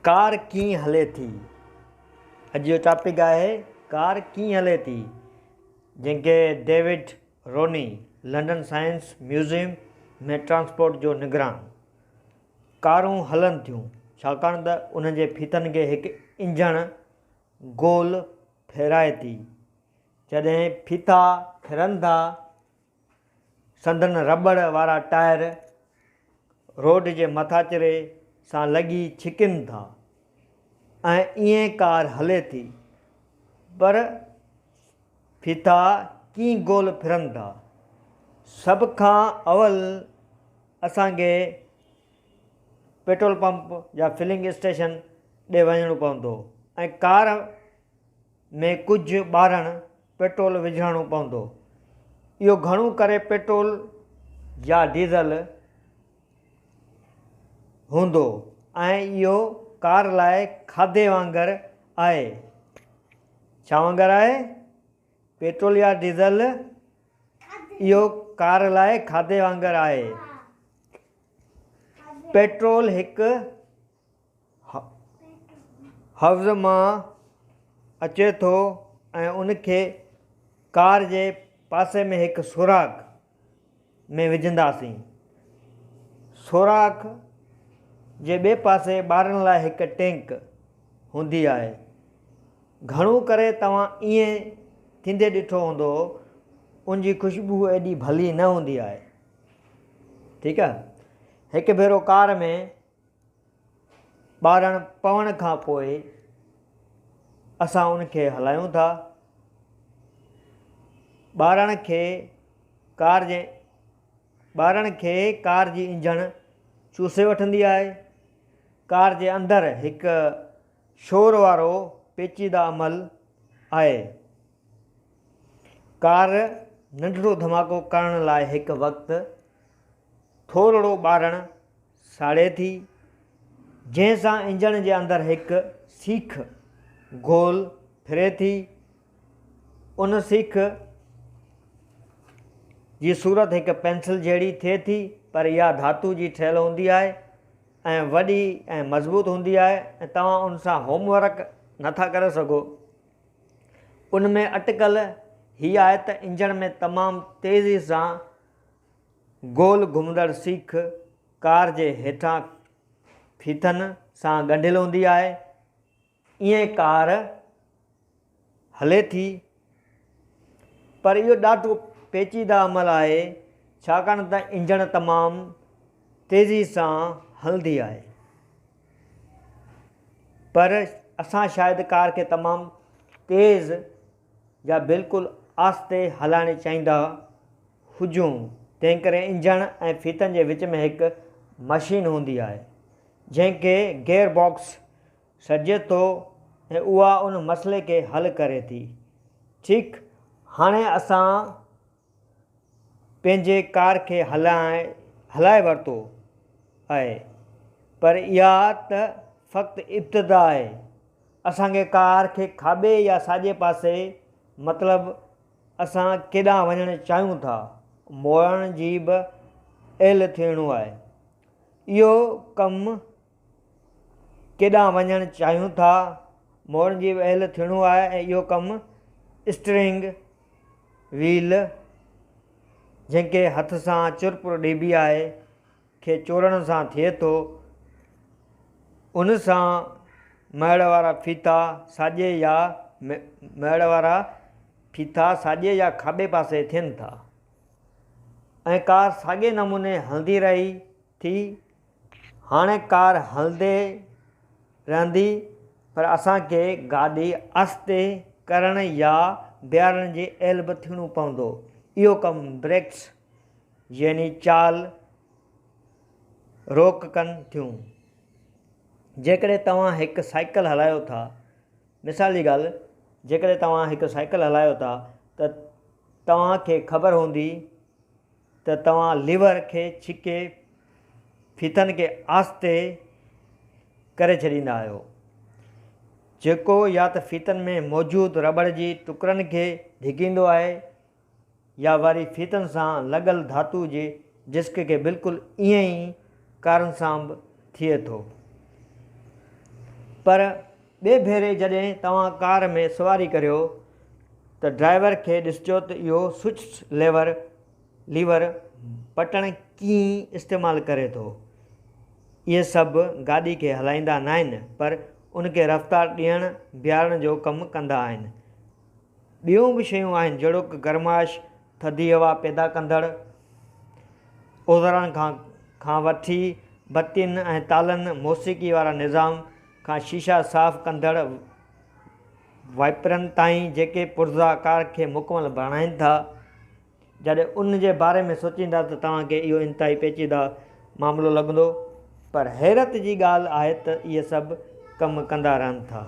ڪار ڪيئن هلي ٿي؟ اڄ جو ٽاپڪ آهي ڪار ڪيئن هلي ٿي جنهن کي David Rooney London science museum ۾ transport جو نگران. ڪارون هلن ٿيون ڇاڪاڻ ته انهن جي ڦيٿن کي هڪ انجڻ گول ڦيرائي ٿي. جڏهن ڦيٿا ڦرن ٿا سندن رٻڙ وارا ٽائر روڊ جي مٿاڇري سان لڳي ڇڪين ٿا ۽ ائين ڪار هلي ٿي پر ڦيٿا ڪيئن گول ڦرن ٿا. سڀ کان اول اسان کي پيٽرول پمپ يا فلنگ اسٽيشن ڏي وڃڻو پوندو ۽ ڪار ۾ ڪجهه ٻارڻ پيٽرول وجهڻو پوندو. اهو گهڻو ڪري پيٽرول يا ڊيزل هوندو ۽ اهو ڪار لاء کاڌي وانگر آهي. ڇا وانگر آهي؟ پيٽرول يا ڊيزل اهو ڪار لاء کاڌي وانگر آهي. پيٽرول هڪ حوض مان اچي ٿو ۽ ان کي ڪار جي پاسي ۾ هڪ سوراخ ۾ وجهنداسين. سوراخ جي ٻئي پاسي ٻارڻ لاء هڪ ٽينڪ هوندي آهي. گهڻو ڪري توهان ائين ٿيندي ڏٺو هوندو، ان جي خوشبو ايڏي ڀلي نه هوندي آهي. ٺيڪ آهي. هڪ ڀيرو ڪار ۾ ٻارڻ پوڻ کان پوء اسان ان کي هلايون ٿا. ٻارڻ کي ڪار جي ٻارڻ کي ڪار جي انجڻ چوسي وٺندي آهي. ڪار جي اندر هڪ شور وارو پيچيده عمل آهي. ڪار ننڍڙو ڌماڪو ڪرڻ لاء هڪ وقت ٿورڙو ٻارڻ ساڙي ٿي، جنهن سان انجڻ جي اندر هڪ سيخ گول ڦري ٿي. ان سيخ جي صورت هڪ پينسل جهڙي ٿئي ٿي، پر اها ڌاتو جي ٺهيل هوندي آهي ۽ وڏي ۽ مضبوط هوندي آهي ۽ توهان ان سان هوم ورڪ نٿا ڪري سگهو. ان ۾ اٽڪل هي آهي ته انجڻ ۾ تمام تيزي سان گول گهمندڙ سيخ ڪار جي هيٺان ڦيٿن سان ڳنڍيل هوندي آهي. ائين ڪار هلي ٿي. پر اهو ڏاڍو پيچيده عمل آهي ڇاڪاڻ ته انجڻ تمام تيزي سان هلندي آهي. پر اسان شايد ڪار کي تمام تيز يا بلڪل آهستي هلائڻ چاهيندا هجون، تنهنڪري انجڻ ۽ ڦيٿن جي وچ ۾ هڪ مشين هوندي آهي، جنهن کي گيئر باڪس سڏجي ٿو ۽ اها ان مسئلي کي حل ڪري ٿي. ٺيڪ هاڻي اسان پنهنجي ڪار کي هلائي ورتو آهي، پر اها ته فقط ابتدا آهي. اسان کي ڪار کي کاٻي يا ساڄي پاسي مطلب اسان ڪيڏانهن وڃڻ چاهيون ٿا، موڙڻ جي به اهل ٿيڻو آهي. اهو ڪم ڪيڏانهن وڃڻ چاهيون ٿا، موڙڻ جي به اهل ٿيڻو آهي ۽ اهو ڪم اسٽرنگ ويل جنهن کي هٿ سان چرپر ڏبي آهي، کي چورڻ سان ٿئي ٿو. ان سان مهڙ وارا ڦيٿا ساڄي يا مهڙ وارا ڦيٿا ساڄي يا کاٻي پاسي ٿين ٿا ۽ ڪار ساڳئي نموني هلندي رهي ٿي. هاڻي ڪار هلندي رهندي پر اسان کي گاڏي آهستي ڪرڻ يا بيهارڻ جي اهل به ٿيڻو پوندو. اهو ڪم بريڪس يعني چال روڪ ڪن ٿيون. جيڪڏهن توهان هڪ سائيڪل هلايو ٿا، مثال جي ڳالهه، جيڪڏهن توهان هڪ سائيڪل هلايو ٿا ته توهان کي خبر هوندي ته توهان ليور کي ڇڪي ڦيٿن کي آهستي ڪري ڇڏيندا آهيو، جيڪو يا ته ڦيٿن ۾ موجود رٻڙ جي ٽڪرن کي ڌڪيندو آهي يا وري ڦيٿن سان لڳل ڌاتو جي ڊسڪ کي بلڪل ائين ئي ڪارن سان به ٿئي ٿو. پر ٻئي ڀيري جڏهن توهان ڪار ۾ سواري ڪريو ته ڊرائيور کي ڏسجو ته اهو سوئچ ليور ليور بٽڻ ڪيئن استعمال ڪري ٿو. اهي سڀ گاڏي کي هلائيندا ناهن پر ان کي رفتار ڏيڻ بيهارڻ جو ڪم ڪندا آهن. ٻيون به شيون آهن جهڙوڪ گرمائش، ٿڌي هوا پيدا ڪندڙ اوزارن کان کان وٺي بتين ۽ تالن، موسيقي وارا نظام کان شيشا صاف ڪندڙ وائپرن تائين جيڪي پرزا ڪار کي مڪمل بڻائين ٿا. جڏهن ان جي باري ۾ سوچيندا ته توهان کي اهو انتهائي پيچيده معاملو لڳندو پر حيرت جي ڳالهه آهي ته اهي سڀ ڪم ڪندا رهن ٿا.